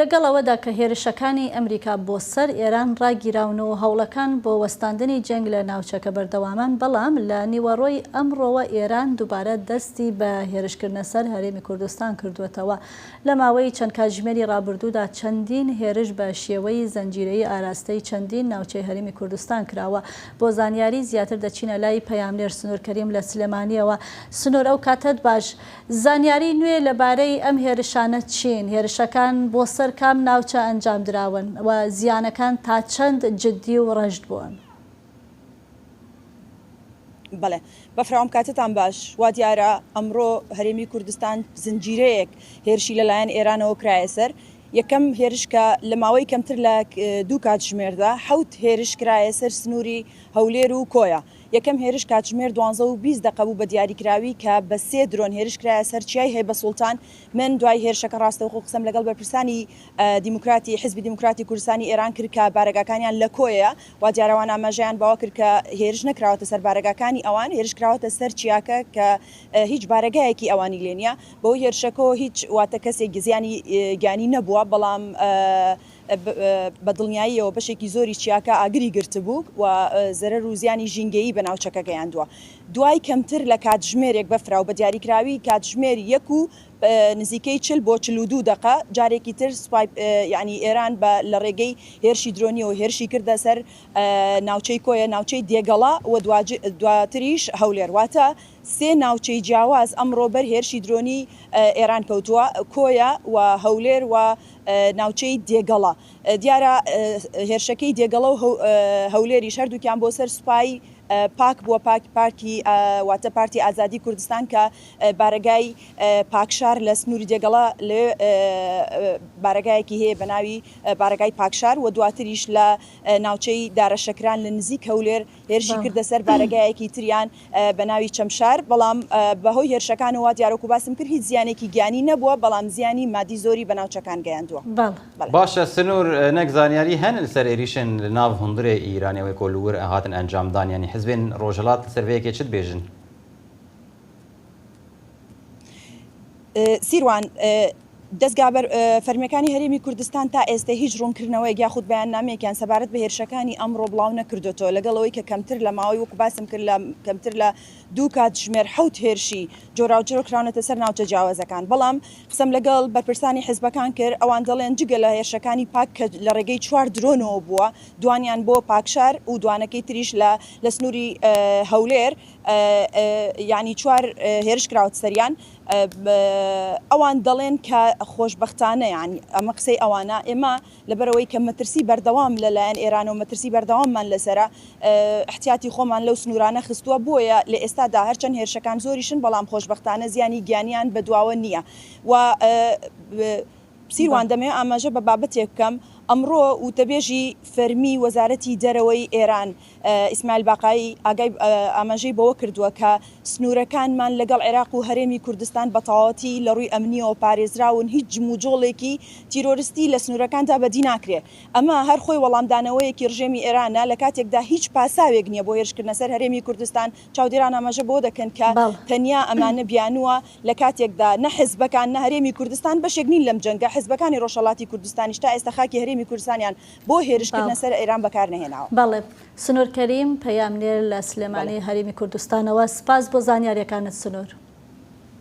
لەگەڵ ئەوەدا کە هێرشەکانی ئەمریکا بۆ سەر ئێران ڕاگیراون و هەوڵەکان بۆ وەستاندنی جەنگ لە ناوچەکە بەردەوامن، بەڵام لە نیوەڕۆی ئەمڕۆوە ئێران دووبارە دەستی بە هێرشکردنە سەر هەرێمی کوردستان کردووەتەوە. لە ماوەی چەند کاتژمێری ڕابردوودا چەندین هێرش بە شێوەی زنجیرەیی ئاراستەی چەندین ناوچەی هەرێمی کوردستان کراوە. بۆ زانیاری زیاتر دەچینە لای پەیامنێر سنوور کەریم لە سلێمانییەوە. سنوور ئەو کاتەت باش. زانیاری نوێ لەبارەی ئەم هێرشانە چین؟ هێرشەکان بۆ سەر کام ناوچە ئەنجامدراون و زیانەکان تا چەند جددی و ڕەژد بوون؟ بەڵێ بەفراوم کاتتان باش وا دیارە ئەمڕۆ هەرێمی کوردستان زنجیرەیەک هێرشی لەلایەن ئێرانەوە کرایە سەر یەکەم هێرش کە لە ماوەی کەمتر لە دوو کاتژمێردا حەوت هێرش کرایە سەر سنووری هەولێر و کۆیە یەکەم هێرش کاتژمێر دوانزە و 20 دەقە بوو بە دیاریکراوی کە بە سێ درۆن هێرش کرایە سەر چیای هەیبە سوڵتان من دوای هێرشەکە ڕاستەوخۆ قسەم لەگەڵ بەرپرسانی دیموکراتی حزبی دیموکراتی کوردستانی ئێران کرد کە بارەگاکانیان لە کۆیە وا دیارە وان ئاماژەیان بەوە کرد کە هێرش نەکراوەتە سەر بارەگاکانی ئەوان، هێرش کراوەتە سەر چیاکە کە هیچ بارەگایەکی ئەوانی لێ نییە. بەهۆی هێرشەکەوە هیچ واتە کەسێک زیانی گیانی نەبووە، بەڵام بە دڵنیاییەوە بەشێکی زۆری چیاکە ئاگری گرتبوو و زەرەر و زیانی ژینگەیی بە ناوچەکە گەیاندووە. دوای کەمتر لە کاتژمێرێک بەفرا و بە دیاریکراوی کاتژمێر یەک و نزیکەی 40 بۆ 42 دەقە جارێکی تر سوپای یانی ئێران بە لە ڕێگەی هێرشی درۆنیەوە هێرشی کردە سەر ناوچەی کۆیە، ناوچەی دێگەڵە و دواتریش هەولێر. واتە سێ ناوچەی جیاواز ئەمڕۆ بەر هێرشی درۆنی ئێران کەوتووە، کۆیە و هەولێر و ناوچەی دێگەڵە. دیارە هێرشەکەی دێگەڵە و هەولێریش هەردووکیان بۆ سەر سوپای پاک بووە، پاک پارتی واتە پارتی ئازادی کوردستان کە بارەگای پاکشار لە سنووری دێگەڵە لەوێ بارەگایەکی هەیە بە ناوی بارەگای پاکشار و دواتریش لە ناوچەی دارەشەکران لە نزیک هەولێر هێرشی کردە سەر بارەگایەکی تریان بە ناوی چەمشار، بەڵام بەهۆی هێرشەکانەوە دیارە وەکو باسم کرد هیچ زیانێکی گیانی نەبووە، بەڵام زیانی مادی زۆری بە ناوچەکان گەیاندووە. بەڵێ. باشە سنوور نەک زانیاری هەن لەسەر ئێریشن لە ناو هوندرێ ئیرانێ وەکۆ لوور هاتن ئەنجامدان یانی حزبێن ڕۆژهەڵات لەسەر ڤێ یەکێ چ دبێژن؟ سیروان، دەزگا فەرمیەکانی هەرێمی کوردستان تا ئێستە هیچ ڕوونکردنەوەیەک یاخود بەیاننامەیەکیان سەبارەت بە هێرشەکانی ئەمڕۆ بڵاو نەکردۆتەوە، لەگەڵ ئەوەی کە کەمتر لە ماوەی وەکو باسم کرد لە کەمتر لە دوو کاتژمێر حەوت هێرشی جۆراوجۆر کراونەتە سەر ناوچە جیاوازەکان، بەڵام قسەم لەگەڵ بەرپرسانی حزبەکان کرد ئەوان دەڵێن جگە لە هێرشەکانی پاک کە لە ڕێگەی چوار درۆنەوە بووە دوانیان بۆ پاکشار و دوانەکەی تریش لە لە سنووری هەولێر یانی چوار هێرش کراوەتە سەریان ئەوان دەڵێن کە خۆشبەختانە یانی ئەمە قسەی ئەوانە ئێمە لەبەرئەوەی کە مەترسی بەردەوام لەلایەن ئێرانەوە مەترسی بەردەواممان لەسەرە احتیاتی خۆمان لەو سنوورانە خستووە بۆیە لە ئێستادا هەرچەند هێرشەکان زۆریشن بەڵام خۆشبەختانە زیانی گیانیان بەدواوە نییە و سیروان دەمەوێت ئاماژە بە بابەتێک بکەم، ئەمڕۆ وتەبێژی فەرمی وەزارەتی دەرەوەی ئێران، ئیسماعیل باقایی ئاگای ئاماژەی بەوە کردووە کە سنوورەکانمان لەگەڵ عێراق و هەرێمی کوردستان بە تەواوەتی لە ڕووی ئەمنییەوە پارێزراون، هیچ جموجۆڵێکی تیرۆرستی لە سنوورەکاندا بەدی ناکرێت. ئەمە هەر خۆی وەڵامدانەوەیەکی ڕژێمی ئێرانە لە کاتێکدا هیچ پاساوێک نییە بۆ هێرشکردنە سەر هەرێمی کوردستان، چاودێران ئاماژە بەوە دەکەن کە تەنیا ئەمانە بیانووە لە کاتێکدا نە حزبەکان نە هەرێمی کوردستان بەشێک نین لەم جەنگە، حزبەکانی ڕۆژهەڵاتی کوردستانیش تا ئێستا خاکی هەرێمی کوردستانیان بۆ هێرشکردنە سەر ئێران بەکار نەهێناوە. بەڵێ. سنوور کەریم، پەیامنێر لە سلێمانی هەرێمی کوردستانەوە، سپاس بۆ زانیارییەکانت سنوور.